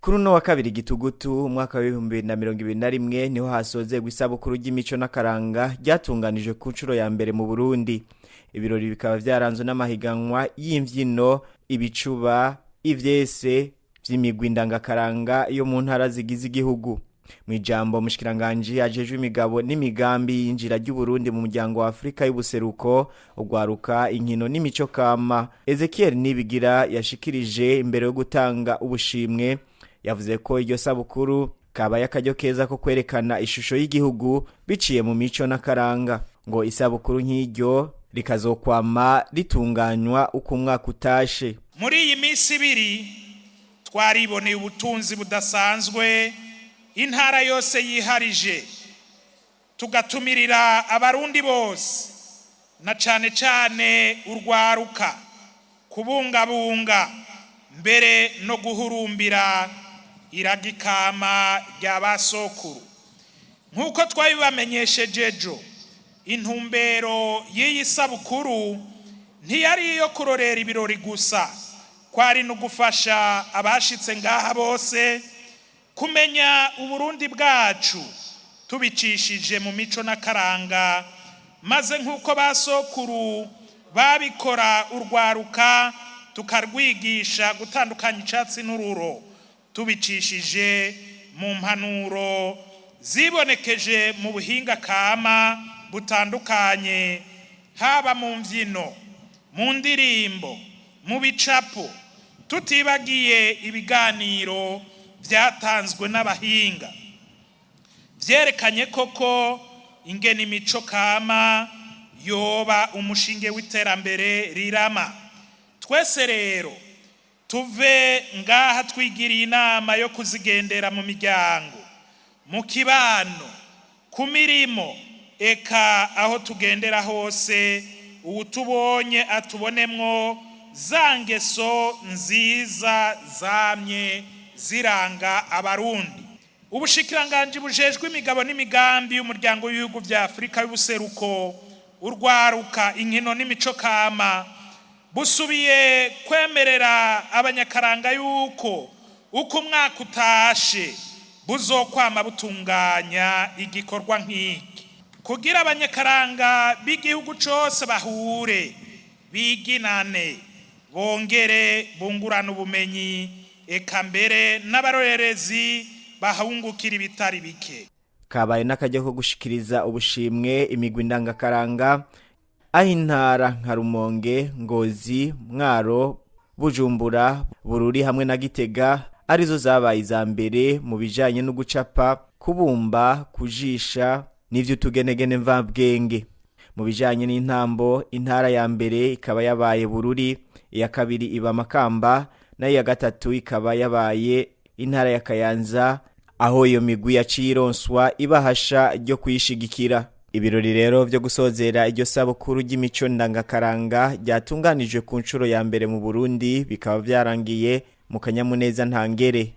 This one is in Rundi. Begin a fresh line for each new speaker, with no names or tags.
Kuri uno wa kabiri gitugutu umwaka wa 2021 niho hasozegwa isabukuru ry'imico n'akaranga ryatunganijwe ku nshuro ya mbere mu Burundi. Ibirori bikaba vyaranzwe n'amahiganwa y'imvyino, ibicuba, ivyese vy'imigwi ndangakaranga yo mu ntara zigize igihugu. Mu ijambo mushikiranganje ajejwe imigabo n'imigambi y'injira ry'u Burundi mu muryango wa Afrika y'ubuseruko, ugwaruka, inkino n'imico kama, Ezekiel Nibigira yashikirije imbere yo gutanga ubushimwe, yavuze ko iryo sabukuru kabaye akaryo keza ko kwerekana ishusho y'igihugu biciye mu mico n'akaranga, ngo isabukuru nk'iryo rikazokwama ritunganywa uko umwaka utashe.
Muri iyi minsi ibiri twariboneye ubutunzi budasanzwe intara yose yiharije, tugatumirira abarundi bose na cane cane urwaruka kubungabunga mbere no guhurumbira iragikama rya basokuru. Nk'uko twabibamenyesheje ejo, intumbero y'iyi sabukuru ntiyari iyo kurorera ibirori gusa, kwari no gufasha abashitse ngaha bose kumenya Uburundi bwacu tubicishije mu mico n'akaranga, maze nk'uko basokuru babikora urwaruka tukarwigisha gutandukanya icatsi n'ururo tubicishije mu mpanuro zibonekeje mu buhinga kama butandukanye, haba mu mbyino, mu ndirimbo, mu bicapo, tutibagiye ibiganiro byatanzwe n'abahinga byerekanye koko ingene imico kama yoba umushinge w'iterambere rirama. Twese rero tuve ngaha twigiriye inama yo kuzigendera mu miryango, mu kibano, ku mirimo, eka aho tugendera hose, uwutubonye atubonemwo za ngeso nziza zamye ziranga Abarundi. Ubushikiranganji bujejwe imigabo n'imigambi y'umuryango w'ibihugu vya Afurika y'ubuseruko, urwaruka, inkino n'imico kama busubiye kwemerera abanyakaranga yuko uko umwaka utashe buzokwama butunganya igikorwa nk'iki kugira abanyakaranga b'igihugu cose bahure, biginane, bongere bungurane ubumenyi, eka mbere n'abarorerezi bahungukira ibitari bike.
Kabaye n'akajya ko gushikiriza ubushimwe imigwi ndangakaranga, aho intara nka Rumonge, Ngozi, Mwaro, Bujumbura, Bururi hamwe na Gitega arizo zabaye iza mbere mu bijanye no gucapa, kubumba, kujisha n'ivy'utugenegene mvabwenge. Mu bijanye n'intambo, intara ya mbere ikaba yabaye Bururi, iya kabiri iba Makamba, nayo iya gatatu ikaba yabaye intara ya Kayanza, aho iyo migwi yaciye ironswa ibahasha ryo kuyishigikira. Ibirori rero vyo gusozera iryo sabukuru ry'imico ndangakaranga ryatunganijwe ku nshuro ya mbere mu Burundi bikaba vyarangiye mu kanyamuneza ntangere.